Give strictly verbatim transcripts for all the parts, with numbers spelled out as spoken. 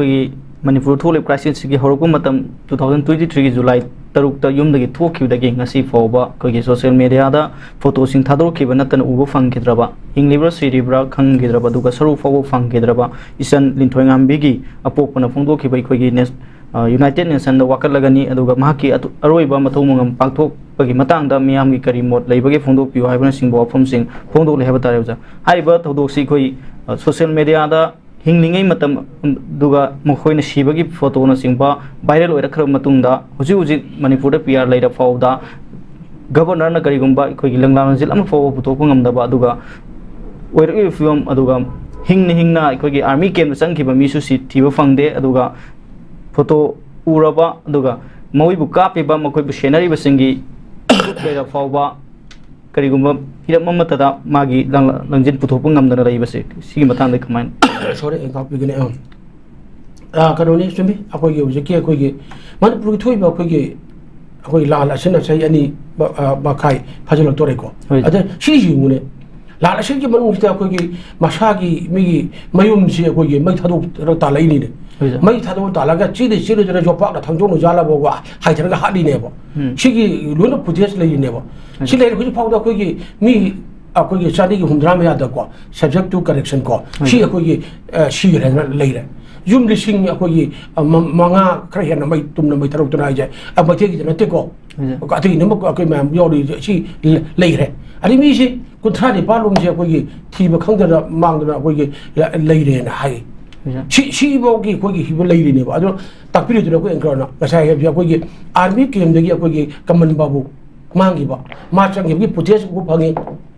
ꯑꯩꯈꯣꯏꯒꯤ ꯃꯅꯤꯄꯨꯔ ꯊꯣꯛꯂꯤꯕ crisis ꯁꯤꯒꯤ ꯍꯧꯔꯛꯄ ꯃꯇꯝ two thousand twenty three ꯒꯤ July ꯇꯔꯨꯛꯇ ꯌꯨꯝꯗꯒꯤ ꯊꯣꯛꯈꯤꯕꯗꯒꯤ ꯉꯁꯤ ꯐꯥꯎꯕ ꯑꯩꯈꯣꯏꯒꯤ social media ꯗ photo ꯁꯤꯡ ꯊꯥꯗꯣꯔꯛꯈꯤꯕ ꯅꯠꯇꯅ ꯎꯕ ꯐꯪꯈꯤꯗ꯭ꯔꯕ, ꯍꯤꯡꯂꯤꯕ꯭ꯔꯥ ꯁꯤꯔꯤꯕ꯭ꯔꯥ ꯈꯪꯈꯤꯗ꯭ꯔꯕ, ꯑꯗꯨꯒ ꯁꯔꯨꯛ ꯐꯥꯎꯕ ꯐꯪꯈꯤꯗ꯭ꯔꯕ ꯏꯆꯟ ꯂꯤꯟꯊꯣꯏꯉꯥꯝꯕꯤꯒꯤ ꯑꯄꯣꯛꯄꯅ ꯐꯣꯡꯗꯣꯛꯈꯤꯕ ꯑꯩꯈꯣꯏꯒꯤ ꯅꯦꯁ-, ꯑ, United Nation ꯗ ꯋꯥꯀꯠꯂꯒꯅꯤ꯫ ꯑꯗꯨꯒ ꯃꯍꯥꯛꯀꯤ ꯑꯇꯣ-, ꯑꯔꯣꯏꯕ ꯃꯊꯧ ꯃꯉꯝ ꯄꯥꯡꯊꯣꯛꯄꯒꯤ ꯃꯇꯥꯡꯗ ꯃꯤꯌꯥꯝꯒꯤ ꯀꯔꯤ ꯃꯣꯠ ꯂꯩꯕꯒꯦ ꯐꯣꯡꯗꯣꯛꯄꯤꯌꯨ ꯍꯥꯏꯕꯅꯆꯤꯡꯕ ꯋꯥꯐꯝꯁꯤꯡ ꯐꯣꯡꯗꯣꯛꯂꯦ ꯍꯥꯏꯕ ꯇꯥꯔꯦ, ꯑꯣꯖꯥ꯫ ꯍꯥꯏꯔꯤꯕ ꯊꯧꯗꯣꯛꯁꯤ ꯑꯩꯈꯣꯏ, ꯑ, social media ꯗ ꯍꯤꯡꯂꯤꯉꯩ ꯃꯇꯝ, ꯑꯗꯨꯒ ꯃꯈꯣꯏꯅ ꯁꯤꯕꯒꯤ photo ꯅꯆꯤꯡꯕ viral ꯑꯣꯏꯔꯛꯈ꯭ꯔꯕ ꯃꯇꯨꯡꯗ, ꯍꯧꯖꯤꯛ ꯍꯧꯖꯤꯛ ꯃꯅꯤꯄꯨꯔꯗ P R ꯂꯩꯔ ꯐꯥꯎꯕꯗ Governor ꯅ ꯀꯔꯤꯒꯨꯝꯕ ꯑꯩꯈꯣꯏꯒꯤ ꯂꯪꯂꯥ ꯂꯪꯖꯤꯜ ꯑꯃ ꯐꯥꯎꯕ ꯄꯨꯊꯣꯛꯄ ꯉꯝꯗꯕ, ꯑꯗꯨꯒ ꯑꯣꯏꯔꯛꯂꯤꯕ ꯐꯤꯕꯝ, ꯑꯗꯨꯒ ꯍꯤꯡꯅ ꯍꯤꯡꯅ ꯑꯩꯈꯣꯏꯒꯤ army camp ꯇ ꯆꯪꯈꯤꯕ ꯃꯤꯁꯨ ꯁꯤ ꯊꯤꯕ ꯐꯪꯗꯦ, ꯑꯗꯨꯒ photo ꯎꯔꯕ, ꯑꯗꯨꯒ ꯃꯈꯣꯏꯕꯨ ꯀꯥꯞꯄꯤꯕ, ꯃꯈꯣꯏꯕꯨ ꯁꯦꯟꯅꯔꯤꯕꯁꯤꯡꯒꯤ ꯂꯩꯔ ꯐꯥꯎꯕ ꯀꯔꯤꯒꯨꯝꯕ ꯍꯤꯔꯝ ꯑꯃꯠꯇꯗ ꯃꯥꯒꯤ ꯂꯪ-, ꯂꯪꯖꯤꯟ ꯄꯨꯊꯣꯛꯄ ꯉꯝꯗꯅ ꯂꯩꯕꯁꯦ, ꯁꯤꯒꯤ ꯃꯇꯥꯡꯗ ꯀꯃꯥꯏꯅ? Sorry, ꯑꯩ ꯉꯥꯛꯄꯤꯒꯅꯤ꯫ ꯑꯪ꯫ ꯑꯥ, ꯀꯩꯅꯣꯅꯤ, ꯆꯨꯝꯃꯤ꯫ ꯑꯩꯈꯣꯏꯒꯤ ꯍꯧꯖꯤꯛꯀꯤ ꯑꯩꯈꯣꯏꯒꯤ ꯃꯅꯤꯄꯨꯔꯒꯤ ꯊꯣꯛꯏꯕ ꯑꯩꯈꯣꯏꯒꯤ, ꯑꯩꯈꯣꯏ ꯂꯥꯟ ꯑꯁꯤꯅ ꯆꯍꯤ ꯑꯅꯤ ꯃ-, ꯑꯥ, ꯃꯈꯥꯏ ꯐꯥꯖꯤꯜꯂꯛꯇꯣꯔꯦꯀꯣ꯫ ꯍꯣꯏ꯫ ꯑꯗ ꯁꯤ ꯌꯦꯡꯉꯨꯅꯦ, ꯂꯥꯟ ꯑꯁꯤꯒꯤ ꯃꯅꯨꯡꯁꯤꯗ ꯑꯩꯈꯣꯏꯒꯤ ꯃꯁꯥꯒꯤ ꯃꯤꯒꯤ ꯃꯌꯨꯝꯁꯤ ꯑꯩꯈꯣꯏꯒꯤ ꯃꯩ ꯊꯥꯗꯣꯛꯇꯅ ꯇꯥꯜꯂꯛꯏꯅꯤꯅꯦ꯫ ꯍꯣꯏ, ꯁꯥꯔ꯫ ꯃꯩ ꯊꯥꯗꯣꯛꯑ ꯇꯥꯜꯂꯒ ꯆꯦꯜꯂꯤ ꯆꯦꯜꯂꯤꯗꯅ ꯌꯣꯄꯥꯛꯅ ꯊꯥꯡꯗꯣꯛꯅ ꯌꯥꯜꯂꯕ ꯍꯥꯏꯊꯔꯒ ꯍꯥꯠꯂꯤꯅꯦꯕ꯫ ꯎꯝ꯫ ꯁꯤꯒꯤ ꯂꯣꯏꯅ footage ꯂꯩꯔꯤꯅꯦꯕ꯫ ꯍꯣꯏ, ꯁꯤ ꯁꯥꯔ꯫ ꯂꯩꯔꯦ ꯍꯧꯖꯤꯛ ꯐꯥꯎꯗ ꯑꯩꯈꯣꯏꯒꯤ ꯃꯤ ꯑꯩꯈꯣꯏꯒꯤ ꯆꯅꯤꯒ ꯍꯨꯝꯗ꯭ꯔꯥ ꯃꯌꯥꯗꯀꯣ, subject to correction ꯀꯣ, ꯍꯣꯏ, ꯁꯤ ꯁꯥꯔ꯫ ꯑꯩꯈꯣꯏꯒꯤ, ꯑ, ꯁꯤꯈ꯭ꯔꯦꯅ ꯂꯩꯔꯦ꯫ ꯌꯨꯝ ꯂꯤꯁꯤꯡ ꯑꯩꯈꯣꯏꯒꯤ, ꯑ, ꯃ-, ꯃꯉꯥ ꯈꯔ ꯍꯦꯟꯅ ꯃꯩ ꯇꯨꯝꯅ ꯃꯩ ꯊꯥꯗꯣꯛꯇꯅ ꯍꯥꯏꯁꯦ, ꯑ, ꯃꯩꯇꯩꯒꯤꯗ ꯅꯠꯇꯦꯀꯣ꯫ ꯍꯣꯏ, ꯁꯥꯔ꯫ ꯑꯇꯩ ꯑꯅꯝꯕ ꯑꯩꯈꯣꯏ ꯃꯌꯥꯝ ꯌꯥꯎꯔꯤ, ꯁꯤ ꯂ-, ꯂꯩꯈ꯭ꯔꯦ꯫ ꯑꯗꯩ ꯃꯤꯁꯤ ꯀꯨꯟꯊ꯭ꯔꯥ ꯅꯤꯄꯥꯜ ꯂꯣꯝꯁꯦ ꯑꯩꯈꯣꯏꯒꯤ ꯊꯤꯕ ꯈꯪꯗꯅ ꯃꯥꯡꯗꯅ ꯑꯩꯈꯣꯏꯒꯤ ꯂ-, ꯂꯩꯔꯦꯅ ꯍꯥꯏ꯫ ꯍꯣꯏ, ꯁꯥꯔ꯫ ꯁꯤ, ꯁꯤꯐꯥꯎꯒꯤ ꯑꯩꯈꯣꯏꯒꯤ ꯍꯤꯕ ꯂꯩꯔꯤꯅꯦꯕ꯫ ꯑꯗꯣ ꯇꯥꯛꯄꯤꯔꯤꯗꯨꯅ ꯑꯩꯈꯣꯏ anchor ꯅ ꯉꯁꯥꯏ ꯍꯥꯏꯕꯁꯦ ꯑꯩꯈꯣꯏꯒꯤ army camp ꯇꯒꯤ ꯑꯩꯈꯣꯏꯒꯤ ꯀꯃꯟ ꯕꯥꯕꯨ ꯃꯥꯡꯈꯤꯕ, ꯃꯥ ꯆꯪꯈꯤꯕꯒꯤ footage ꯎꯕ ꯐꯪꯉꯤ꯫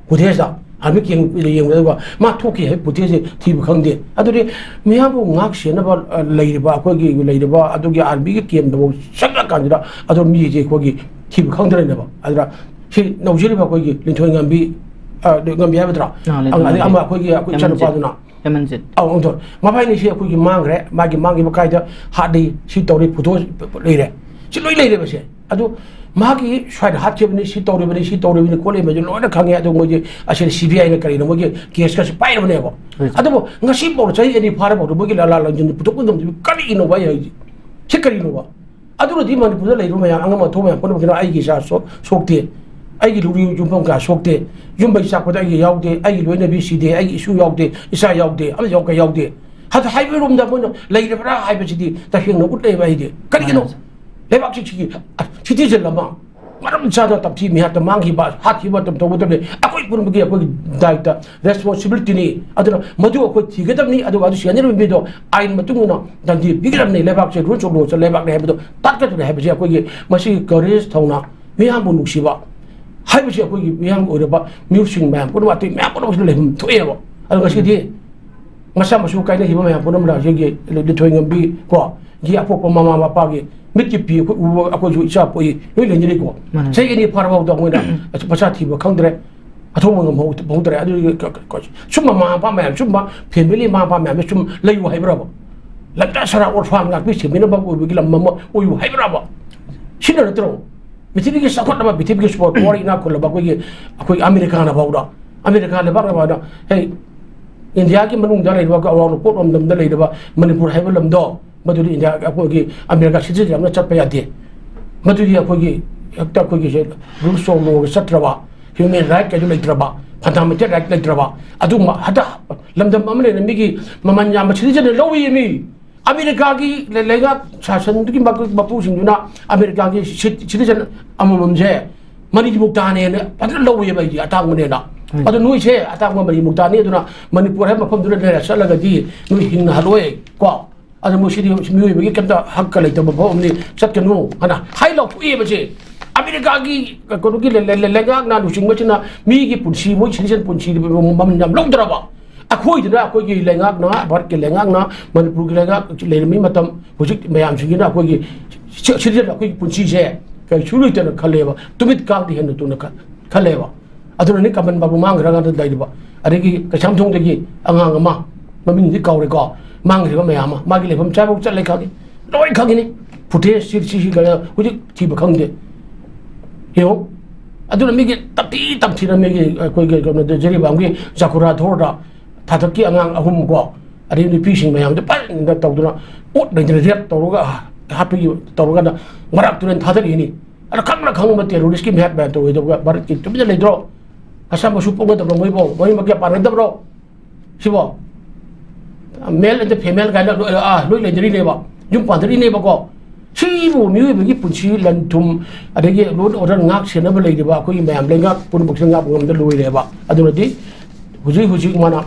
Footage ꯇ army camp ꯌꯦꯡꯕꯗꯀꯣ ꯃꯥ ꯊꯣꯛꯈꯤ ꯍꯥꯏꯕ footage ꯁꯦ ꯊꯤꯕ ꯈꯪꯗꯦ꯫ ꯑꯗꯨꯗꯤ ꯃꯤꯌꯥꯝꯕꯨ ꯉꯥꯛ ꯁꯦꯟꯅꯕ, ꯑ, ꯂꯩꯔꯤꯕ ꯑꯩꯈꯣꯏꯒꯤ ꯂꯩꯔꯤꯕ ꯑꯗꯨꯒꯤ army ꯒꯤ camp ꯇꯐꯥꯎ ꯆꯪꯉꯀꯥꯟꯁꯤꯗ ꯑꯗꯣ ꯃꯤꯁꯦ ꯑꯩꯈꯣꯏꯒꯤ ꯊꯤꯕ ꯈꯪꯗ꯭ꯔꯦꯅꯦꯕ꯫ ꯑꯗꯨꯅ ꯁꯤ ꯅꯧꯖꯔꯤꯕ ꯑꯩꯈꯣꯏꯒꯤ ꯂꯤꯟꯊꯣꯏ ꯉꯝꯕꯤ, ꯑ, ꯉꯝꯕꯤ ꯍꯥꯏꯕ ꯅꯠꯇ꯭ꯔꯥ? ꯑꯥ, ꯂꯤꯟꯊꯣꯏ ꯑꯗꯩ ꯉꯝꯕꯤ꯫ ꯑꯃ ꯑꯩꯈꯣꯏꯒꯤ, ꯑꯩꯈꯣꯏ ꯑꯦꯝ ꯑꯦꯟ ꯖꯦꯠ꯫ ꯏꯆꯥꯅꯨꯄꯥꯗꯨꯅ꯫ M N Z. ꯑꯧ, ꯑꯧ, ꯃꯕꯥꯏꯅꯤꯁꯦ ꯑꯩꯈꯣꯏꯒꯤ ꯃꯥꯡꯈ꯭ꯔꯦ, ꯃꯥꯒꯤ ꯃꯥꯡꯈꯤꯕ ꯀꯥꯏꯗ ꯍꯥꯠꯂꯤ, ꯁꯤ ꯇꯧꯔꯤ, photo ꯂꯩꯔꯦ꯫ ꯁꯤ ꯂꯣꯏ ꯂꯩꯔꯦꯕꯁꯦ꯫ ꯑꯗꯨ ꯃꯍꯥꯛꯀꯤ ꯁ꯭ꯋꯥꯏꯗ ꯍꯥꯠꯈꯤꯕꯅꯤ, ꯁꯤ ꯇꯧꯔꯤꯕꯅꯤ, ꯁꯤ ꯇꯧꯔꯤꯕꯅꯤ, ꯈꯣꯠꯂꯤꯕꯅꯤ ꯂꯣꯏꯅ ꯈꯪꯉꯦ꯫ ꯑꯗꯨ ꯃꯣꯏꯗꯤ ꯑꯁꯤꯗ ꯁꯤ ꯕꯤ ꯑꯥꯏꯅ ꯀꯔꯤꯅꯣ ꯃꯣꯏꯒꯤ ꯀꯦꯁꯀꯁꯨ ꯄꯥꯏꯔꯕꯅꯦꯕ꯫ ꯍꯣꯏ꯫ ꯑꯗꯨꯕꯨ ꯉꯁꯤ ꯐꯥꯎꯗ ꯆꯍꯤ ꯑꯅꯤ ꯐꯥꯔ ꯐꯥꯎꯗ ꯃꯣꯏꯒꯤ ꯂꯥꯂꯥ ꯂꯥꯟꯖꯟ ꯄꯨꯊꯣꯛꯄ ꯉꯝꯗꯕ ꯀꯔꯤꯒꯤꯅꯣꯕ ꯑꯩ ꯍꯥꯏꯁꯦ? ꯁꯤ ꯀꯔꯤꯅꯣꯕ? ꯑꯗꯨꯅꯗꯤ ꯃꯅꯤꯄꯨꯔꯗ ꯂꯩꯔꯤꯕ ꯃꯌꯥꯝ, ꯑꯉꯝ ꯑꯊꯧ ꯃꯌꯥꯝ ꯄꯨꯝꯅꯃꯛꯀꯤꯅ ꯑꯩꯒꯤ ꯏꯆꯥ ꯁꯣ-, ꯁꯣꯛꯇꯦ, ꯑꯩꯒꯤ ꯂꯨꯔꯤ ꯌꯨꯝꯐꯝ ꯀꯌꯥ ꯁꯣꯛꯇꯦ, ꯌꯨꯝ ꯃꯩ ꯆꯥꯛꯄꯗ ꯑꯩꯒꯤ ꯌꯥꯎꯗꯦ, ꯑꯩꯒꯤ ꯂꯣꯏꯅꯕꯤ ꯁꯤꯗꯦ, ꯑꯩꯒꯤ ꯏꯁꯨ ꯌꯥꯎꯗꯦ, ꯏꯆꯥ ꯌꯥꯎꯗꯦ, ꯑꯃ ꯌꯥꯎ ꯀꯩ ꯌꯥꯎꯗꯦ꯫ ꯑꯗ ꯍꯥꯏꯕꯔꯣꯝꯗ ꯃꯣꯏꯅ ꯂꯩꯔꯕ꯭ꯔꯥ ꯍꯥꯏꯕꯁꯤꯗꯤ ꯇꯁꯦꯡꯅ ꯎꯠꯂꯦꯕ ꯑꯩꯗꯤ꯫ ꯀꯔꯤꯒꯤꯅꯣ? ꯃꯥꯅꯦ꯫ ꯂꯩꯕꯥꯛꯁꯤ ꯁꯤꯒꯤ, ꯑ, citizen ꯑꯃ ꯃꯔꯝ ꯆꯥꯗꯅ ꯇꯝꯊꯤ ꯃꯤꯍꯥꯠꯇ ꯃꯥꯡꯈꯤꯕ, ꯍꯥꯠꯈꯤꯕ ꯃꯇꯝ ꯇꯧꯒꯗꯕꯅꯤ꯫ ꯑꯩꯈꯣꯏ ꯄꯨꯝꯅꯃꯛꯀꯤ ꯑꯩꯈꯣꯏꯒꯤ ꯗꯥꯏꯇ, responsibilityꯅꯤ꯫ ꯑꯗꯨꯅ ꯃꯗꯨ ꯑꯩꯈꯣꯏ ꯊꯤꯒꯗꯕꯅꯤ꯫ ꯑꯗꯨꯒ ꯑꯗꯨ ꯁꯦꯟꯅꯔꯤꯕ ꯃꯤꯗꯣ ꯑꯥꯏꯟ ꯃꯇꯨꯡ ꯏꯟꯅ ꯗꯟꯗꯤ ꯄꯤꯒꯗꯕꯅꯤ꯫ ꯂꯩꯕꯥꯛꯁꯦ rule of law ꯂꯩꯕꯥꯛꯅꯤ ꯍꯥꯏꯕꯗꯣ ꯇꯥꯛꯀꯗꯕꯅꯤ ꯍꯥꯏꯕꯁꯦ ꯑꯩꯈꯣꯏꯒꯤ ꯃꯁꯤꯒꯤ courage, ꯊꯧꯅꯥ, ꯃꯤꯌꯥꯝꯕꯨ ꯅꯨꯡꯁꯤꯕ ꯍꯥꯏꯕꯁꯤ ꯑꯩꯈꯣꯏꯒꯤ ꯃꯤꯌꯥꯝꯒꯤ ꯑꯣꯏꯔꯕ ꯃꯤꯑꯣꯏꯁꯤꯡ ꯃꯌꯥꯝ ꯄꯨꯝꯅꯃꯛ, ꯑꯇꯩ ꯃꯌꯥꯝ ꯄꯨꯝꯅꯃꯛꯁꯤꯗ ꯂꯩꯐꯝ ꯊꯣꯛꯑꯦꯕ꯫ ꯑꯗꯣ ꯉꯁꯤꯗꯤ ꯃꯆꯥ ꯃꯁꯨ ꯀꯥꯏꯅꯈꯤꯕ ꯃꯌꯥꯝ ꯄꯨꯝꯅꯃꯛꯅ ꯍꯧꯖꯤꯛ ꯍꯧꯖꯤꯛ ꯂꯤꯟꯊꯣꯏꯉꯝꯕꯤ ꯀꯣ, ꯒꯤ ꯑꯄꯣꯛꯄ ꯃꯃꯥ ꯃꯄꯥꯒꯤ ꯃꯤꯠꯀꯤ ꯄꯤ ꯑꯩꯈꯣꯏ ꯎꯕ, ꯑꯩꯈꯣꯏꯁꯨ ꯏꯆꯥ ꯄꯣꯛꯏ, ꯂꯣꯏ ꯂꯩꯅꯔꯤꯀꯣ꯫ ꯃꯥꯅꯦ꯫ ꯆꯍꯤ ꯑꯅꯤ ꯐꯥꯔ ꯐꯥꯎꯗ ꯃꯣꯏꯅ ꯃꯆꯥ ꯊꯤꯕ ꯈꯪꯗ꯭ꯔꯦ, ꯑꯊꯧꯕ ꯉꯝꯍꯧ-, ꯐꯪꯍꯧꯗ꯭ꯔꯦ꯫ ꯑꯗꯨꯒꯤ ꯀ-, ꯀ-, ꯀ-, ꯁꯨꯝꯕ ꯃꯃꯥ ꯃꯄꯥ ꯃꯌꯥꯝ, ꯁꯨꯝꯕ family ꯃꯃꯥ ꯃꯄꯥ ꯃꯌꯥꯝꯁꯦ ꯁꯨꯝ ꯂꯩꯌꯨ ꯍꯥꯏꯕ꯭ꯔꯕ? ꯂꯝꯇꯥ ꯁꯔꯥ orphan ꯉꯥꯛꯄꯤ ꯁꯦꯝꯕꯤꯅꯕ ꯑꯣꯏꯕꯒꯤ ꯂꯝ ꯑꯃ ꯑꯣꯏꯌꯨ ꯍꯥꯏꯕ꯭ꯔꯕ? ꯁꯤꯅ ꯅꯠꯇ꯭ꯔꯣ? ꯄ꯭ꯔꯤꯊꯤꯕꯤꯒꯤ ꯆꯥꯎꯈꯠꯂꯕ, ꯄ꯭ꯔꯤꯊꯤꯕꯤꯒꯤ super power, ꯏꯅꯥꯛ ꯈꯨꯜꯂꯕ ꯑꯩꯈꯣꯏꯒꯤ, ꯑꯩꯈꯣꯏꯒꯤ ꯑꯃꯦꯔꯤꯀꯥꯅ ꯐꯥꯎꯗ, ꯑꯃꯦꯔꯤꯀꯥ ꯂꯩꯕꯥꯛꯅ ꯐꯥꯎꯗ, ꯍꯦ, ꯏꯟꯗꯤꯌꯥꯒꯤ ꯃꯅꯨꯡꯗ ꯂꯩꯔꯤꯕ ꯑꯋꯥꯡ ꯅꯣꯡꯄꯣꯛ ꯂꯝꯗꯝꯗ ꯂꯩꯔꯤꯕ ꯃꯅꯤꯄꯨꯔ ꯍꯥꯏꯕ ꯂꯝꯗꯣ, ꯃꯗꯨꯗꯤ ꯏꯟꯗꯤꯌꯥ, ꯑꯩꯈꯣꯏꯒꯤ ꯑꯃꯦꯔꯤꯀꯥ citizen ꯑꯃꯅ ꯆꯠꯄ ꯌꯥꯗꯦ꯫ ꯃꯗꯨꯗꯤ ꯑꯩꯈꯣꯏꯒꯤ ꯍꯦꯛꯇ ꯑꯩꯈꯣꯏꯒꯤꯁꯦ rule of law ꯆꯠꯇ꯭ꯔꯕ, human right ꯀꯩꯁꯨ ꯂꯩꯇ꯭ꯔꯕ, fundamental right ꯂꯩꯇ꯭ꯔꯕ, ꯑꯗꯨꯒꯨꯝꯕ ꯍꯟꯗꯛ ꯂꯝꯗꯝ ꯑꯃ ꯂꯩꯅ ꯃꯤꯒꯤ ꯃꯃꯜ ꯌꯥꯝꯕ citizen ꯂꯧꯏ ꯃꯤ꯫ ꯑꯃꯦꯔꯤꯀꯥꯒꯤ ꯂꯩ-, ꯂꯩꯉꯥꯛ ꯁꯥꯁꯟꯗꯨꯒꯤ ꯃꯄꯨ-, ꯃꯄꯨꯁꯤꯡꯗꯨꯅ ꯑꯃꯦꯔꯤꯀꯥꯒꯤ ꯁꯤ-, citizen ꯑꯃꯃꯝꯁꯦ ꯃꯅꯤꯄꯨꯔ ꯇꯥꯅꯦꯅ ꯐꯖꯅ ꯂꯧꯋꯦꯕ ꯑꯩꯗꯤ ꯑꯇꯥꯡꯕꯅꯦꯅ꯫ ꯎꯝ꯫ ꯑꯗꯣ ꯅꯣꯏꯁꯦ ꯑꯇꯥꯡꯕ ꯃꯅꯤꯄꯨꯔ ꯇꯥꯅꯤ, ꯑꯗꯨꯅ ꯃꯅꯤꯄꯨꯔ ꯍꯥꯏꯕ ꯃꯐꯝꯗꯨꯗ ꯂꯩꯔ ꯆꯠꯂꯒꯗꯤ ꯅꯣꯏ ꯍꯤꯡꯅꯍꯜꯂꯣꯏ ꯀꯣ꯫ ꯑꯗꯣ ꯃꯣꯏꯁꯤꯗꯤ ꯃꯤꯑꯣꯏꯕꯒꯤ ꯀꯩꯝꯇ ꯍꯛꯀ ꯂꯩꯇꯕ ꯃꯐꯝ ꯑꯃꯅꯤ, ꯆꯠꯀꯅꯨ ꯍꯥꯏꯅ ꯍꯥꯏ ꯂꯥꯎꯊꯣꯛꯑꯦꯕꯁꯦ꯫ ꯑꯃꯦꯔꯤꯀꯥꯒꯤ ꯀꯩꯅꯣꯒꯤ ꯂꯩ-, ꯂꯩ-, ꯂꯩ-, ꯂꯩꯉꯥꯛꯅ ꯂꯨꯆꯤꯡꯕꯁꯤꯅ ꯃꯤꯒꯤ ꯄꯨꯟꯁꯤ, ꯃꯣꯏ citizen ꯄꯨꯟꯁꯤ ꯃꯃꯜ ꯌꯥꯝ ꯂꯧꯗ꯭ꯔꯕ? ꯑꯩꯈꯣꯏꯗꯨꯅ, ꯑꯩꯈꯣꯏꯒꯤ ꯂꯩꯉꯥꯛꯅ, ꯚꯥꯔꯠꯀꯤ ꯂꯩꯉꯥꯛꯅ ꯃꯅꯤꯄꯨꯔꯒꯤ ꯂꯩꯉꯥꯛ ꯂꯩꯔꯝꯃꯤ ꯃꯇꯝ, ꯍꯧꯖꯤꯛ ꯃꯌꯥꯝꯁꯤꯡꯁꯤꯅ ꯑꯩꯈꯣꯏꯒꯤ ꯁꯤ-, citizen ꯑꯩꯈꯣꯏꯒꯤ ꯄꯨꯟꯁꯤꯁꯦ ꯀꯩꯁꯨ ꯂꯩꯇꯅ ꯈꯜꯂꯦꯕ, ꯇꯨꯃꯤꯠ ꯀꯥꯡꯗꯤ ꯍꯦꯟꯅ ꯇꯨꯅ ꯈ-, ꯈꯜꯂꯦꯕ꯫ ꯑꯗꯨꯅꯅꯤ ꯀꯃꯟ ꯕꯥꯕꯨ ꯃꯥꯡꯈ꯭ꯔꯀꯥꯟꯗ ꯂꯩꯔꯤꯕ꯫ ꯑꯗꯒꯤ ꯀꯩꯁꯥꯝꯊꯣꯡꯗꯒꯤ ꯑꯉꯥꯡ ꯑꯃ, ꯃꯃꯤꯡꯗꯤ ꯀꯥꯎꯔꯦꯀꯣ, ꯃꯥꯡꯈ꯭ꯔꯤꯕ ꯃꯌꯥꯝ ꯑꯃ, ꯃꯥꯒꯤ ꯂꯩꯐꯝ ꯆꯥꯐꯝ ꯆꯠꯂꯦ ꯈꯪꯉꯤ, ꯂꯣꯏ ꯈꯪꯉꯤꯅꯤ꯫ ꯐꯨꯇꯦꯖ ꯁꯤ ꯁꯤ ꯁꯤ ꯀꯥꯏꯅ ꯍꯧꯖꯤꯛ ꯊꯤꯕ ꯈꯪꯗꯦ꯫ ꯌꯦꯡꯉꯣ꯫ ꯑꯗꯨꯅ ꯃꯤꯒꯤ ꯇꯝꯊꯤ ꯇꯝꯊꯤꯅ ꯃꯤꯒꯤ ꯑꯩꯈꯣꯏꯒꯤ ꯀꯩꯅꯣꯗ ꯖꯤꯔꯤꯕꯥꯝꯒꯤ ꯖꯥꯈꯨꯔꯥ ꯊꯣꯔꯗ ꯊꯥꯗꯛꯀꯤ ꯑꯉꯥꯡ ꯑꯍꯨꯝ ꯀꯣ, ꯑꯗꯩ ꯅꯨꯄꯤꯁꯤꯡ ꯃꯌꯥꯝꯗꯣ ꯐꯖꯅ ꯇꯧꯗꯅ ꯑꯣꯠ ꯂꯩꯗꯅ ꯔꯦꯞ ꯇꯧꯔꯒ ꯍꯥꯠꯄꯒꯤ ꯇꯧꯔꯒꯅ ꯃꯔꯥꯛ ꯇꯨꯔꯦꯟ ꯊꯥꯗꯔꯛꯏꯅꯤ꯫ ꯑꯗ ꯈꯪꯅ ꯈꯪꯅꯕ ꯇꯦꯔꯣꯔꯤꯁꯀꯤ ꯃꯤꯍꯥꯠ ꯃꯌꯥꯝ ꯇꯧꯔꯣꯏꯗꯕ ꯚꯥꯔꯠꯀꯤ ꯇꯨꯃꯤꯟꯅ ꯂꯩꯗ꯭ꯔꯣ? ꯃꯁꯥ ꯃꯁꯨ ꯄꯣꯛꯅꯗꯕ꯭ꯔꯣ ꯃꯣꯏꯕꯣ? ꯃꯣꯏ ꯃꯀꯌꯥ ꯄꯥꯟꯅꯗꯕ꯭ꯔꯣ? ꯁꯤꯕꯣ? Male and the female ꯀꯥꯏꯅ ꯂꯣꯏ, ꯑꯥ, ꯂꯣꯏ ꯂꯩꯅꯔꯤꯅꯦꯕ, ꯌꯨꯝ ꯄꯥꯟꯅꯔꯤꯅꯦꯕꯀꯣ꯫ ꯁꯤꯕꯨ ꯃꯤꯑꯣꯏꯕꯒꯤ ꯄꯨꯟꯁꯤ, ꯂꯟ ꯊꯨꯝ, ꯑꯗꯒꯤ law and order ꯉꯥꯛ ꯁꯦꯟꯅꯕ ꯂꯩꯔꯤꯕ ꯑꯩꯈꯣꯏꯒꯤ ꯃꯌꯥꯝ ꯂꯩꯉꯥꯛ ꯄꯨꯝꯅꯃꯛꯁꯤꯅ ꯉꯥꯛꯄ ꯉꯝꯗ ꯂꯣꯏꯔꯦꯕ꯫ ꯑꯗꯨꯅꯗꯤ ꯍꯧꯖꯤꯛ ꯍꯧꯖꯤꯛ ꯃꯥꯅ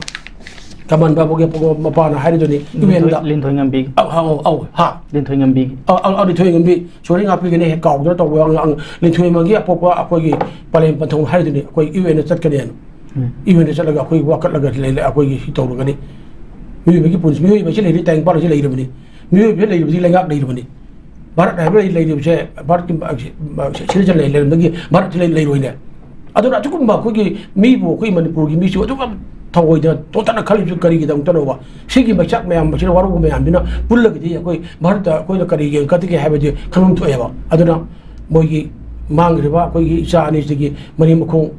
ꯀꯃꯟ ꯕꯥꯕꯨꯒꯤ ꯃꯄꯥꯅ ꯍꯥꯏꯔꯤꯗꯨꯅꯤ, ꯂꯤꯟꯊꯣꯏ ꯌꯨ ꯑꯦꯟꯗ꯫ ꯂꯤꯟꯊꯣꯏ ꯉꯝꯕꯤꯒꯤ꯫ ꯑꯧ, ꯑꯧ, ꯑꯧ, ꯍꯥ? ꯂꯤꯟꯊꯣꯏ ꯉꯝꯕꯤꯒꯤ꯫ ꯑꯧ, ꯑꯧ, ꯑꯧ, ꯂꯤꯟꯊꯣꯏ ꯉꯝꯕꯤ꯫ ꯁꯣꯔꯤ ꯉꯥꯛꯄꯤꯒꯅꯤ ꯍꯦꯛ ꯀꯥꯎꯗꯅ ꯇꯧꯕ ꯑꯉꯥꯡ ꯂꯤꯟꯊꯣꯏ ꯉꯝꯕꯤꯒꯤ ꯑꯄꯣꯛꯄ ꯑꯩꯈꯣꯏꯒꯤ ꯄꯂꯦꯝ ꯄꯟꯊꯧ ꯍꯥꯏꯔꯤꯗꯨꯅꯤ, ꯑꯩꯈꯣꯏ ꯌꯨ ꯑꯦꯟꯗ ꯆꯠꯀꯅꯤ ꯍꯥꯏꯅ꯫ ꯎꯝ꯫ ꯌꯨ ꯑꯦꯟꯗ ꯆꯠꯂꯒ ꯑꯩꯈꯣꯏ ꯋꯥꯀꯠꯂꯒ ꯂꯩ-, ꯑꯩꯈꯣꯏꯒꯤ ꯁꯤ ꯇꯧꯔꯒꯅꯤ꯫ ꯃꯤꯑꯣꯏꯕꯒꯤ ꯄꯨꯟꯁꯤ, ꯃꯤꯑꯣꯏꯕ ꯑꯁꯤ ꯂꯩꯔꯤ, ꯇꯥꯏꯕꯪ ꯄꯥꯟꯕ ꯑꯁꯤ ꯂꯩꯔꯕꯅꯤ꯫ ꯃꯤꯑꯣꯏꯕ ꯂꯩꯔꯤꯕꯗꯤ ꯂꯩꯉꯥꯛ ꯂꯩꯔꯕꯅꯤ꯫ ꯚꯥꯔꯠ ꯍꯥꯏꯕ ꯂꯩ-, ꯂꯩꯔꯤꯕꯁꯦ, ꯚꯥꯔꯠꯀꯤ ꯁꯤꯗ ꯂꯩ-, ꯂꯩꯔꯝꯕꯒꯤ ꯚꯥꯔꯠꯁꯤ ꯂꯩ-, ꯂꯩꯔꯣꯏꯅꯦ꯫ ꯑꯗꯨꯅ ꯑꯗꯨꯒꯨꯝꯕ ꯑꯩꯈꯣꯏꯒꯤ ꯃꯤꯕꯨ, ꯑꯩꯈꯣꯏ ꯃꯅꯤꯄꯨꯔꯒꯤ ꯃꯤꯁꯨ ꯑꯗꯨꯛ ꯌꯥꯝ ꯊꯑꯣꯏꯗꯅ ꯇꯣꯟꯇꯅ ꯈꯜꯂꯤꯕꯁꯨ ꯀꯔꯤꯒꯤꯗꯃꯛꯇꯅꯣꯕ? ꯁꯤꯒꯤ ꯃꯩꯆꯥꯛ ꯃꯌꯥꯝ, ꯃꯁꯤꯗ ꯋꯥꯔꯧꯕ ꯃꯌꯥꯝꯁꯤꯅ ꯄꯨꯜꯂꯒꯗꯤ ꯑꯩꯈꯣꯏ ꯚꯥꯔꯠꯇ ꯑꯩꯈꯣꯏꯅ ꯀꯔꯤ ꯌꯦꯡꯒꯗꯒꯦ ꯍꯥꯏꯕꯗꯤ ꯈꯪꯐꯝ ꯊꯣꯛꯑꯦꯕ꯫ ꯑꯗꯨꯅ ꯃꯣꯏꯒꯤ ꯃꯥꯡꯈ꯭ꯔꯤꯕ ꯑꯩꯈꯣꯏꯒꯤ ꯏꯆꯥ ꯑꯅꯤꯁꯤꯒꯤ ꯃꯔꯤ ꯃꯈꯣꯡ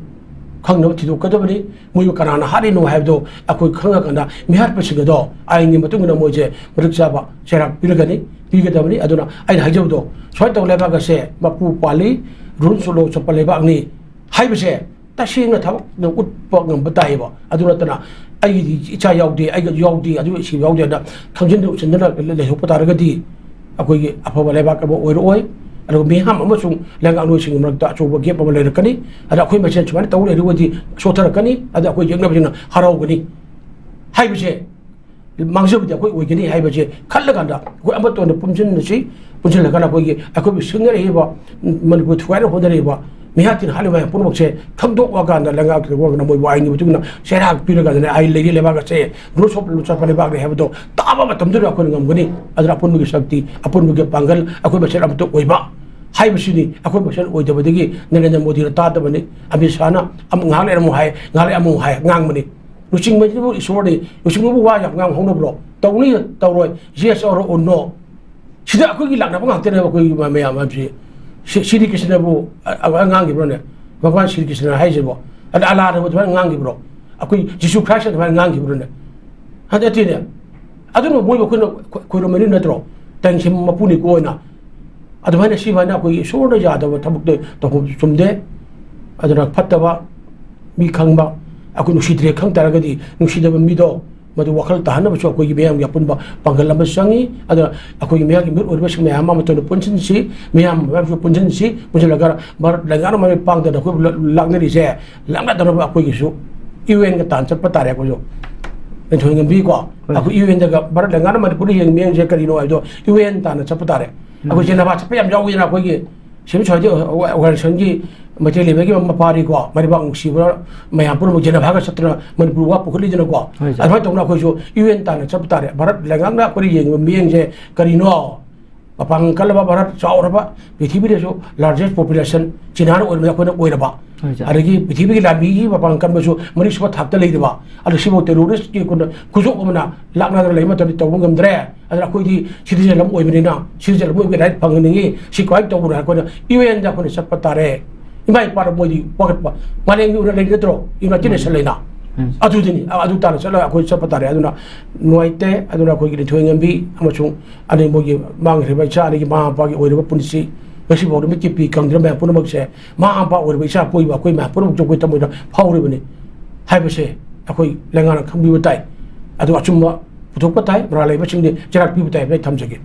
ꯈꯪꯅꯕ ꯊꯤꯗꯣꯛꯀꯗꯕꯅꯤ꯫ ꯃꯣꯏꯕꯨ ꯀꯅꯥꯅ ꯍꯥꯠꯂꯤꯅꯣ ꯍꯥꯏꯕꯗꯣ ꯑꯩꯈꯣꯏ ꯈꯪꯉꯀꯥꯟꯗ ꯃꯤꯍꯥꯠꯄꯁꯤꯡ ꯑꯗꯣ ꯑꯥꯏꯟꯒꯤ ꯃꯇꯨꯡ ꯏꯟꯅ ꯃꯣꯏꯁꯦ ꯃꯇꯤꯛ ꯆꯥꯕ ꯆꯩꯔꯥꯛ ꯄꯤꯔꯒꯅꯤ, ꯄꯤꯒꯗꯕꯅꯤ꯫ ꯑꯗꯨꯅ ꯑꯩꯅ ꯍꯥꯏꯖꯕꯗꯣ, ꯁꯨꯃꯥꯏꯅ ꯇꯧꯕ ꯂꯩꯕꯥꯛ ꯑꯁꯦ ꯃꯄꯨ ꯄꯥꯜꯂꯤ, ꯔꯨꯜꯁ ꯂꯣ ꯆꯠꯄ ꯂꯩꯕꯥꯛꯅꯤ ꯍꯥꯏꯕꯁꯦ ꯇꯁꯦꯡꯅ ꯊꯕꯛꯅ ꯎꯠꯄ ꯉꯝꯕ ꯇꯥꯏꯌꯦꯕ꯫ ꯑꯗꯨ ꯅꯠꯇꯅ ꯑꯩꯒꯤꯗꯤ ꯏꯆꯥ ꯌꯥꯎꯗꯦ, ꯑꯩꯒ ꯌꯥꯎꯗꯦ, ꯑꯗꯨ ꯏꯁꯤꯡ ꯌꯥꯎꯗꯦ ꯍꯥꯏꯅ ꯈꯪꯖꯤꯟꯗ ꯎꯠꯁꯤꯟꯗꯅ ꯂꯩꯊꯣꯛꯄ ꯇꯥꯔꯒꯗꯤ ꯑꯩꯈꯣꯏꯒꯤ ꯑꯐꯕ ꯂꯩꯕꯥꯛ ꯑꯃ ꯑꯣꯏꯔꯛꯑꯣꯏ꯫ ꯑꯗꯨꯒ ꯃꯤꯌꯥꯝ ꯑꯃꯁꯨꯡ ꯂꯩꯉꯥꯛꯂꯣꯏꯁꯤꯡꯒꯤ ꯃꯔꯛꯇ ꯑꯆꯧꯕ gap ꯑꯃ ꯂꯩꯔꯛꯀꯅꯤ꯫ ꯑꯗ ꯑꯩꯈꯣꯏ ꯃꯁꯦꯟ ꯁꯨꯃꯥꯏꯅ ꯇꯧ ꯂꯩꯔꯒꯗꯤ ꯁꯣꯠꯊꯔꯛꯀꯅꯤ, ꯑꯗ ꯑꯩꯈꯣꯏ ꯌꯦꯛꯅꯕꯁꯤꯡꯅ ꯍꯔꯥꯎꯒꯅꯤ ꯍꯥꯏꯕꯁꯦ, ꯃꯥꯡꯖꯕꯗꯤ ꯑꯩꯈꯣꯏ ꯑꯣꯏꯒꯅꯤ ꯍꯥꯏꯕꯁꯦ ꯈꯜꯂꯀꯥꯟꯗ ꯑꯩꯈꯣꯏ ꯑꯃꯠꯇ ꯑꯣꯏꯅ ꯄꯨꯟꯁꯤꯟꯅꯁꯤ, ꯄꯨꯟꯁꯤꯜꯂꯀꯥꯟꯗ ꯑꯩꯈꯣꯏꯒꯤ, ꯑꯩꯈꯣꯏꯕꯨ ꯁꯤꯡꯅꯔꯛꯏꯕ, ꯃꯅꯤꯄꯨꯔ ꯊꯨꯒꯥꯏꯅꯕ ꯍꯣꯠꯅꯔꯛꯏꯕ ꯃꯤꯍꯥꯠ ꯊꯤꯅ ꯍꯥꯠꯂꯤꯕ ꯃꯌꯥꯝ ꯄꯨꯝꯅꯃꯛꯁꯦ ꯈꯪꯗꯣꯛꯑꯀꯥꯟꯗ ꯂꯩꯉꯥꯛꯀꯤ ꯃꯣꯏꯕꯨ ꯑꯥꯏꯟꯒꯤ ꯃꯇꯨꯡ ꯏꯟꯅ ꯆꯩꯔꯥꯛ ꯄꯤꯔꯀꯥꯟꯗꯅꯦ, ꯑꯥꯏꯟ ꯂꯩꯔꯤ ꯂꯩꯕꯥꯛ ꯑꯁꯦ ꯔꯨꯜꯁ ꯑꯣꯐ ꯂꯣ ꯆꯠꯄ ꯂꯩꯕꯥꯛꯅꯤ ꯍꯥꯏꯕꯗꯣ ꯇꯥꯕ ꯃꯇꯝꯗꯨꯗ ꯑꯩꯈꯣꯏꯅ ꯉꯝꯒꯅꯤ꯫ ꯑꯗꯨꯅ ꯑꯄꯨꯟꯕꯒꯤ ꯁꯛꯇꯤ, ꯑꯄꯨꯟꯕꯒꯤ ꯄꯥꯡꯒꯜ, ꯑꯩꯈꯣꯏ ꯃꯁꯦꯜ ꯑꯃꯠꯇ ꯑꯣꯏꯕ ꯍꯥꯏꯕꯁꯤꯅꯤ꯫ ꯑꯩꯈꯣꯏ ꯃꯁꯦꯜ ꯑꯣꯏꯗꯕꯗꯒꯤ ꯅꯔꯦꯟꯗ꯭ꯔ ꯃꯣꯗꯤꯅ ꯇꯥꯗꯕꯅꯤ, ꯑꯃꯤꯠ ꯁꯥꯍꯅ ꯑꯃꯨꯛ ꯉꯥꯏꯍꯥꯛ ꯂꯩꯔ ꯑꯃꯨꯛ ꯍꯥꯏ, ꯉꯥꯏꯍꯥꯛ ꯂꯩꯔ ꯑꯃꯨꯛ ꯍꯥꯏ, ꯉꯥꯡꯕꯅꯤ꯫ ꯂꯨꯆꯤꯡꯕꯁꯤꯕꯨ ꯏꯁꯣꯔꯅꯤ, ꯂꯨꯆꯤꯡꯕꯕꯨ ꯋꯥ ꯌꯥꯝ ꯉꯥꯡ ꯍꯧꯅꯕ꯭ꯔꯣ? ꯇꯧꯅꯤ, ꯇꯧꯔꯣꯏ, yes or no꯫ ꯁꯤꯗ ꯑꯩꯈꯣꯏꯒꯤ ꯂꯥꯛꯅꯕ ꯉꯥꯛꯇꯅꯦꯕ꯫ ꯑꯩꯈꯣꯏꯒꯤ ꯃꯌꯥꯝ ꯍꯥꯏꯕꯁꯤ, ꯁꯤ- ꯁꯤꯔꯤ ꯀ꯭ꯔꯤꯁꯅꯕꯨ ꯑ- ꯑ- ꯉꯥꯡꯈꯤꯕ꯭ꯔꯣꯅꯦ? ꯚꯒꯋꯥꯟ ꯁꯤꯔꯤ ꯀ꯭ꯔꯤꯁꯅ ꯍꯥꯏꯁꯤꯕꯣ? ꯑꯗ ꯑꯂꯥꯅꯕꯨ ꯑꯗꯨꯃꯥꯏꯅ ꯉꯥꯡꯈꯤꯕ꯭ꯔꯣ? ꯑꯩꯈꯣꯏ ꯖꯤꯁꯨ ꯈ꯭ꯔꯥꯏꯁꯅ ꯑꯗꯨꯃꯥꯏꯅ ꯉꯥꯡꯈꯤꯕ꯭ꯔꯣꯅꯦ? ꯍꯥꯏꯗꯤ ꯅꯠꯇꯦꯅꯦ꯫ ꯑꯗꯨꯅ ꯃꯣꯏꯕꯨ ꯑꯩꯈꯣꯏꯅ ꯈꯣ- ꯈꯣꯏꯔꯝꯃꯤꯅꯤ ꯅꯠꯇ꯭ꯔꯣ? ꯇꯟꯁꯤꯟ ꯃꯄꯨꯅꯤꯀꯣ ꯑꯣꯏꯅ꯫ ꯑꯗꯨꯃꯥꯏꯅ ꯁꯤꯃꯥꯏꯅ ꯑꯩꯈꯣꯏꯒꯤ ꯏꯁꯣꯔꯅ ꯌꯥꯗꯕ ꯊꯕꯛꯇ ꯇꯧꯐꯝ ꯆꯨꯝꯗꯦ꯫ ꯑꯗꯨꯅ ꯐꯠꯇꯕ ꯃꯤ ꯈꯪꯕ, ꯑꯩꯈꯣꯏ ꯅꯨꯡꯁꯤꯗ꯭ꯔꯦ ꯈꯪ ꯇꯥꯔꯒꯗꯤ, ꯅꯨꯡꯁꯤꯗꯕ ꯃꯤꯗꯣ ꯃꯗꯨ ꯋꯥꯈꯜ ꯇꯥꯍꯟꯅꯕꯁꯨ ꯑꯩꯈꯣꯏꯒꯤ ꯃꯤꯌꯥꯝꯒꯤ ꯑꯄꯨꯟꯕ ꯄꯥꯡꯒꯜ ꯑꯃ ꯆꯪꯉꯤ꯫ ꯑꯗꯨꯅ ꯑꯩꯈꯣꯏꯒꯤ ꯃꯤꯌꯥꯝꯒꯤ ꯃꯤꯍꯨꯠ ꯑꯣꯏꯔꯤꯕꯁꯤꯡ ꯃꯌꯥꯝ ꯑꯃ ꯇꯧꯅ ꯄꯨꯟꯁꯤꯟꯁꯤ, ꯃꯤꯌꯥꯝ ꯃꯌꯥꯝꯁꯨ ꯄꯨꯟꯁꯤꯟꯁꯤ, ꯄꯨꯟꯁꯤꯜꯂꯒ ꯚꯥꯔꯠ ꯂꯩꯉꯥꯛꯅ ꯃꯃꯤꯠ ꯄꯥꯡꯗꯅ ꯑꯩꯈꯣꯏꯕꯨ ꯂ- ꯂꯥꯛꯅꯔꯤꯁꯦ ꯂꯥꯛꯅꯗꯅꯕ ꯑꯩꯈꯣꯏꯒꯤꯁꯨ ꯌꯨ ꯑꯦꯟꯒ ꯇꯥꯟ ꯆꯠꯄ ꯇꯥꯔꯦ꯫ ꯑꯩꯈꯣꯏꯁꯨ ꯂꯟꯊꯣꯏ ꯉꯝꯕꯤꯀꯣ, ꯑꯩꯈꯣꯏ ꯌꯨ ꯑꯦꯟꯗꯒ ꯚꯥꯔꯠ ꯂꯩꯉꯥꯛꯅ ꯃꯅꯤꯄꯨꯔꯗ ꯌꯦꯡꯕ ꯌꯦꯡꯁꯦ ꯀꯔꯤꯅꯣ ꯍꯥꯏꯕꯗꯣ ꯌꯨ ꯑꯦꯟ ꯇꯥꯟꯅ ꯆꯠꯄ ꯇꯥꯔꯦ꯫ ꯑꯩꯈꯣꯏ ꯖꯦꯅꯦꯚꯥ ꯆꯠꯄ ꯌꯥꯝ ꯌꯥꯎꯋꯤꯗꯅ, ꯑꯩꯈꯣꯏꯒꯤ ꯁꯤꯚꯤꯜ ꯁꯣꯁꯥꯏꯇꯤ ꯑꯣꯔꯒꯅꯥꯏꯖꯦꯁꯟꯒꯤ ꯃꯩꯇꯩ ꯂꯩꯕꯒꯤ ꯃꯄꯥꯔꯤꯀꯣ, ꯃꯔꯩꯕꯥꯛ ꯅꯨꯡꯁꯤꯕ ꯃꯌꯥꯝ ꯄꯨꯝꯅꯃꯛ ꯖꯦꯅꯦꯚꯥꯒ ꯆꯠꯇꯅ ꯃꯅꯤꯄꯨꯔ ꯋꯥ ꯄꯨꯈꯠꯂꯤꯗꯅꯀꯣ꯫ ꯍꯣꯏ, ꯁꯥꯔ꯫ ꯑꯗꯨꯃꯥꯏꯅ ꯇꯧꯅ ꯑꯩꯈꯣꯏꯁꯨ ꯌꯨ ꯑꯦꯟ ꯇꯥꯟꯅ ꯆꯠꯄ ꯇꯥꯔꯦ꯫ ꯚꯥꯔꯠ ꯂꯩꯉꯥꯛꯅ ꯑꯩꯈꯣꯏꯅ ꯌꯦꯡꯉꯤꯕ ꯃꯤꯠꯌꯦꯡꯁꯦ ꯀꯔꯤꯅꯣ? ꯃꯄꯥꯡꯒꯜ ꯀꯜꯂꯕ ꯚꯥꯔꯠ ꯆꯥꯎꯔꯕ, ꯄ꯭ꯔꯤꯊꯤꯕꯤꯗꯁꯨ ꯂꯥꯔꯖꯦꯁ ꯄꯣꯄꯨꯂꯦꯁꯟ ꯆꯤꯅꯥꯅ ꯑꯣꯏꯔꯕꯗ ꯑꯩꯈꯣꯏꯅ ꯑꯣꯏꯔꯕ, ꯍꯣꯏ, ꯁꯥꯔ꯫ ꯑꯗꯒꯤ ꯄ꯭ꯔꯤꯊꯤꯕꯤꯒꯤ ꯂꯥꯟꯃꯤꯒꯤ ꯃꯄꯥꯡꯒꯜ ꯀꯟꯕꯁꯨ ꯃꯔꯤꯁꯨꯕ ꯊꯥꯛꯇ ꯂꯩꯔꯕ, ꯑꯗꯣ ꯁꯤꯐꯥꯎ ꯇꯦꯔꯣꯔꯤꯁꯀꯤ ꯈꯨꯗꯣ- ꯈꯨꯖꯣꯞ ꯑꯃꯅ ꯂꯥꯛꯅꯗꯅ ꯂꯩꯕ ꯃꯇꯝꯗ ꯇꯧꯕ ꯉꯝꯗ꯭ꯔꯦ꯫ ꯑꯗꯨꯅ ꯑꯩꯈꯣꯏꯗꯤ ꯁꯤꯇꯤꯖꯦꯟ ꯑꯃ ꯑꯣꯏꯕꯅꯤꯅ, ꯁꯤꯇꯤꯖꯦꯟ ꯑꯃ ꯑꯣꯏꯕꯒꯤ ꯔꯥꯏꯠ ꯐꯪꯍꯟꯅꯤꯡꯉꯤ꯫ ꯁꯤ ꯀꯃꯥꯏꯅ ꯇꯧꯕꯅꯣ ꯍꯥꯏꯔ ꯑꯩꯈꯣꯏꯅ ꯌꯨ ꯑꯦꯟꯗ ꯑꯩꯈꯣꯏꯅ ꯆꯠꯄ ꯇꯥꯔꯦ꯫ ꯏꯃꯥ ꯏꯄꯥꯗ ꯃꯣꯏꯗꯤ ꯋꯥꯀꯠꯄ, ꯃꯥꯂꯦꯝꯒꯤ ꯑꯣꯏꯅ ꯂꯩꯒꯗ꯭ꯔꯣ? ꯌꯨꯅꯥꯏꯇꯦꯠ ꯅꯦꯁꯟ ꯂꯩꯅ꯫ ꯎꯝ꯫ ꯑꯗꯨꯗꯤꯅꯤ, ꯑ- ꯑꯗꯨ ꯇꯥꯟꯅ ꯆꯠꯂꯒ ꯑꯩꯈꯣꯏ ꯆꯠꯄ ꯇꯥꯔꯦ꯫ ꯑꯗꯨꯅ ꯅꯨꯡꯉꯥꯏꯇꯦ꯫ ꯑꯗꯨꯅ ꯑꯩꯈꯣꯏꯒꯤ ꯂꯟꯊꯣꯏ ꯉꯝꯕꯤ ꯑꯃꯁꯨꯡ ꯑꯅꯤ ꯃꯣꯏꯒꯤ ꯃꯥꯡꯈ꯭ꯔꯤꯕ ꯏꯆꯥ ꯑꯅꯤꯒꯤ ꯃꯃꯥ ꯃꯄꯥꯒꯤ ꯑꯣꯏꯔꯤꯕ ꯄꯨꯟꯁꯤ, ꯉꯁꯤꯐꯥꯎꯗ ꯃꯤꯠꯀꯤ ꯄꯤ ꯀꯪꯗ꯭ꯔꯤꯕ ꯃꯌꯥꯝ ꯄꯨꯝꯅꯃꯛꯁꯦ, ꯃꯃꯥ ꯃꯄꯥ ꯑꯣꯏꯔꯤꯕ ꯏꯆꯥ ꯄꯣꯛꯏꯕ ꯑꯩꯈꯣꯏ ꯃꯌꯥꯝ ꯄꯨꯝꯅꯃꯛꯁꯨ ꯑꯩꯈꯣꯏ ꯊꯃꯣꯏꯗ ꯐꯥꯎꯔꯤꯕꯅꯤ ꯍꯥꯏꯕꯁꯦ ꯑꯩꯈꯣꯏ ꯂꯩꯉꯥꯛꯅ ꯈꯪꯕꯤꯕ ꯇꯥꯏ꯫ ꯑꯗꯨ ꯑꯆꯨꯝꯕ ꯄꯨꯊꯣꯛꯄ ꯇꯥꯏ꯫ ꯃꯔꯥꯜ ꯂꯩꯕꯁꯤꯡꯗꯤ ꯆꯩꯔꯥꯛ ꯄꯤꯕ ꯇꯥꯏ ꯍꯥꯏꯕ ꯑꯩ ꯊꯝꯖꯒꯦ꯫